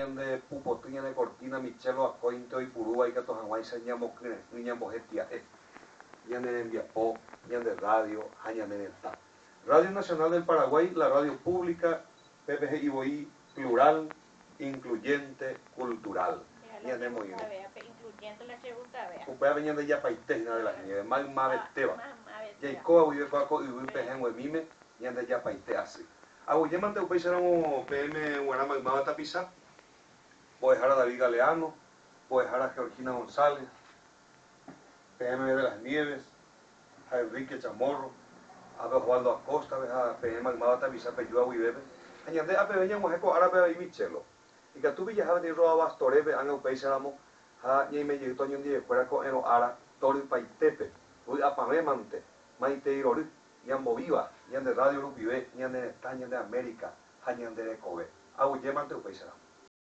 Ñande pupoty ñane cortina Michelo akóinte oipurúva ikatu hag̃uáicha ñamokyre'ỹ ñambohetia'e ñane rembiapo, ñande radio ha ñane retã. Radio Nacional del Paraguay, la radio pública, pépe he'i voi plural, incluyente, cultural. Ñanemoirũ. Upévape ñandejapaite hína de las Nieves, maymavetéva. Jaikóva guive kóva ko yvy pehẽnguemíme ñandejapaite asy. Aguyjémante upéicharamo peẽme g̃uarã maymáva tapicha, mbo'ehára David Galeano, mbo'ehára Georgina González, peẽme de las Nieves ha Enrique Chamorro, ápe Osvaldo Acosta-pe ha peẽ maymáva tapicha pejúva guivépe, ha ñande apeve ñag̃uahẽ ko árape avei Michelo. Ikatúpi jaha peteĩ Roabastorépe ág̃a upéicharamo ha ñaime jeýta oñondivekuéra ko'ẽrõ ára torypaitépe, vy'apavẽmante, maitei rory. Ñambovíva ñande radio rupive ñane retã, ñande América ha ñande rekove. Aguyjémante upéicharamo.